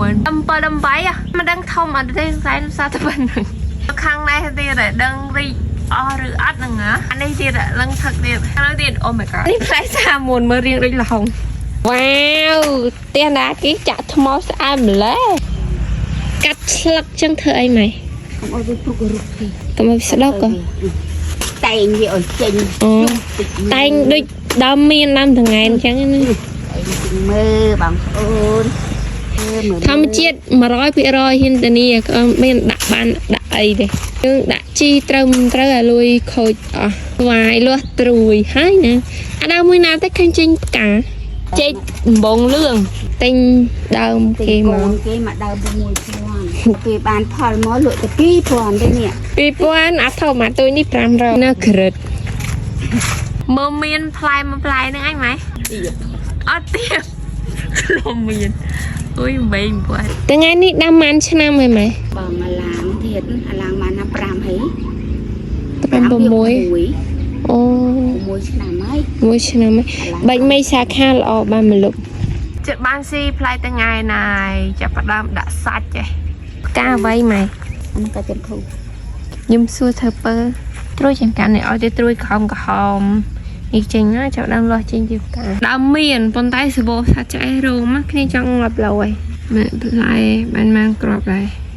9 7 8មិនដឹងធំអត់ទេសង្ស័យនឹងសារតែប៉ុណ្្នឹងខាងនេះទៀតដឹងរីកអស់ឬអត់ហ្នឹងណាអានេះទៀតលឹងថឹកទៀតខាងនោះទៀត Oh my god នេះផ្លែសាមុនមើលរៀងដូចល្ហុងវ៉ាវផ្ទះណាគេចាក់ថ្មស្អាតម្លេះកាត់ស្លឹកចឹងធ្វើអីម៉េច? កុំឲ្យវាព្រុករុកទេ កុំឲ្យស្ដុកហ៎? តែងវាឲ្យចេញ អូតែងដូចដើមមានដើមតង្កែអញ្ចឹងណា មើលបងប្អូនមើល ធម្មជាតិ100%ហ៊ានធានាក៏មានដាក់បានដាក់អីទេយើងដាក់ជីត្រូវមិនត្រូវឲ្យលួយខូចអស់ស្វាយលាស់ត្រួយហើយណាអាដើមមួយណាទៅឃើញចេញផ្កាចេកដំបងលឿងទិញដើមគេ កូ មក នគេមកដើម6000គេបានផលមកលក់ទៅ2000ទេនេះ 2000អាធំអាទូចនេះ500នៅក្រិតមើលមានផ្លែមួយផ្លែហ្នឹងអញម៉ែអត់ទៀតលំមានអុយវែងបាត់ថ្ងៃនេះដាំប៉ុន្មានឆ្នាំហើយម៉ែ? បងអាឡាងទៀតអាឡាងបានណា5ហើយ 5 6អូ 6ឆ្នាំហើយ មួយឆ្នាំហើយបាច់មីសាខាល្អបានមកលុបចិត្តបានស៊ីផ្លែថ្ងៃណាយចាប់ផ្ដើមដាក់សាច់ឯងផ្កាអ្វីម៉ែ? អានោះក៏ចិត្តគ្រូ ខ្ញុំសួរធ្វើពើត្រួយចង្កាន់នេះឲ្យទៅត្រួយក្រហមក្រហមនេះចេញណាចាប់ដើមលាស់ចេញជាផ្កាដើមមានប៉ុន្តែសបោសាច់ឆ្អេះរោមណាគ្នាចង់ងាប់លោហើយម៉ែផ្លែបានបានក្របដែរ។